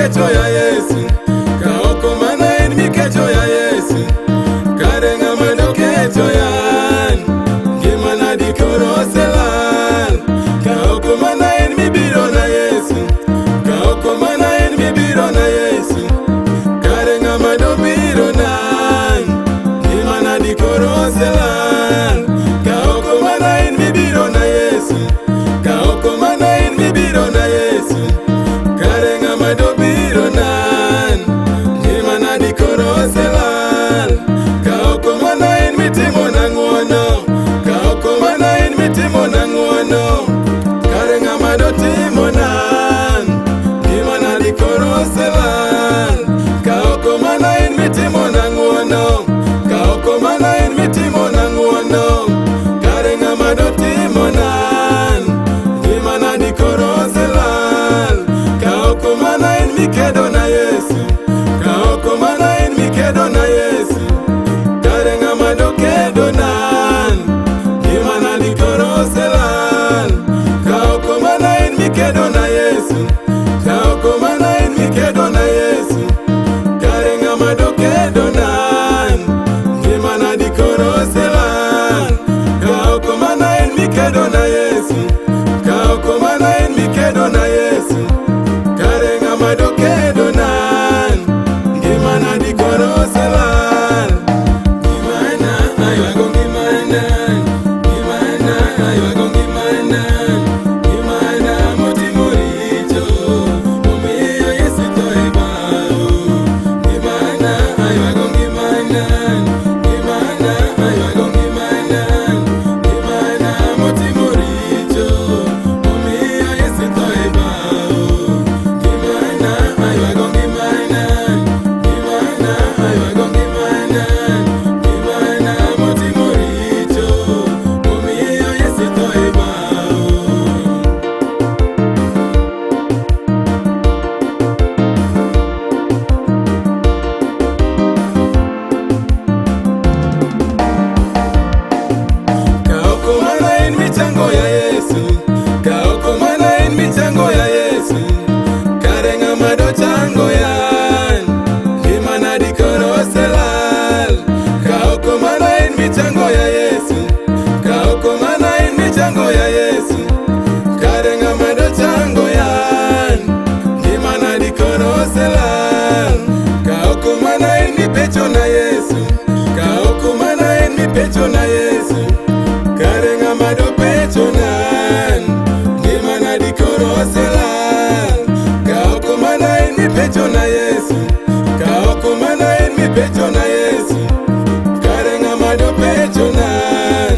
mikecho ya Yesu, ka ok mana en mikecho ya Yesu, kare ng'ama dokecho yan, ngimana dikoro oselal. Ka ok mana en mibiro na Yesu, ka ok mana en mibiro na Yesu, kare ng'ama dobiro nan, ngimana dikoro oselal. Ka ok mana en mibiro na Yesu, ka ok mana en mibiro na Yesu, kare ng'ama dobiro nan, ngimana dikoro oselal. Ka ok mana en mitimo na ng'wono, ka ok mana en mitimo na ng'wono, kare ng'ama dotimo nan, ngimana dikoro oselal. Ka ok mana en mitimo na ng'wono, ka ok mana en mitimo na ng'wono, kare ng'ama dotimo nan, ngimana dikoro oselal. Ka ok mana en mikedo na Yesu, ka ok mana en mikedo na Yesu, kare ng'ama dokedo nan, ngimana dikoro oselal. Ka ok mana en mikedo na Yesu, ka ok mana en mikedo na Yesu, kare ng'ama dokedo nan, ngimana dikoro oselal. Ka ok mana en mikedo na Yesu, ka ok mana en mikedo na Yesu, kare ng'ama dokedo nan, ngimana dikoro oselal. Ngimana aywago ngimana, ngimana aywago ngimana, ngimana motimo richo, omiyo Yesu tho e bao. Ngimana aywago ngimana, ngimana aywago ngimana, ngimana motimo richo, omiyo Yesu tho e bao. Ngimana aywago ngimana, ngimana aywago ngimana, ngimana motimo richo, omiyo Yesu tho e bao. Ka ok mana en michango ya Yesu, ka ok mana en michango ya Yesu, kare ng'ama dochango yan, ngimana dikoro oselal. Ka ok mana en michango ya Yesu, ka ok mana en michango ya Yesu, kare ng'ama dochango yan, ngimana dikoro oselal. Ka ok mana en mipecho na Yesu, ka ok mana en mipecho na Yesu, kare ng'ama dopecho nan, ngimana dikoro oselal. Ka ok mana en mipecho na Yesu, ka ok mana en mipecho na Yesu, kare ng'ama dopecho nan,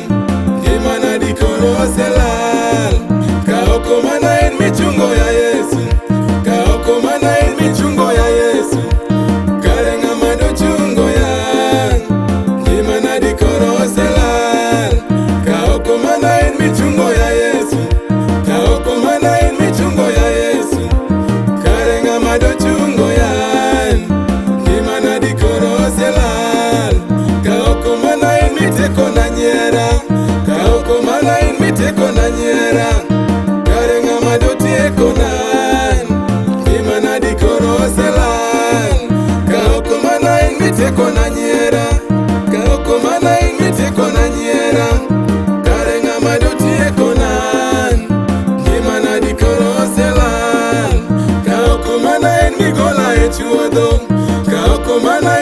ngimana dikoro oselal. Ka ok mana en michungo ya Yesu, ka ok mana en michungo ya Yesu, kare ng'ama dochungo yan, ngimana dikoro oselal. Ka ok mana en michungo ya Yesu, ka ok mana en michungo ya Yesu, kare ng'ama dochungo yan, ngimana dikoro oselal. Ka ok mana en miteko na nyiera, ka ok mana en miteko na nyiera, kare ng'ama dotieko nan, ngimana dikoro oselal. Ka ok mana en miteko na nyiera, ka ok mana en miteko na nyiera, kare ng'ama dotieko nan, ngimana dikoro oselal. Ka ok mana en migola e chuodho, ka ok mana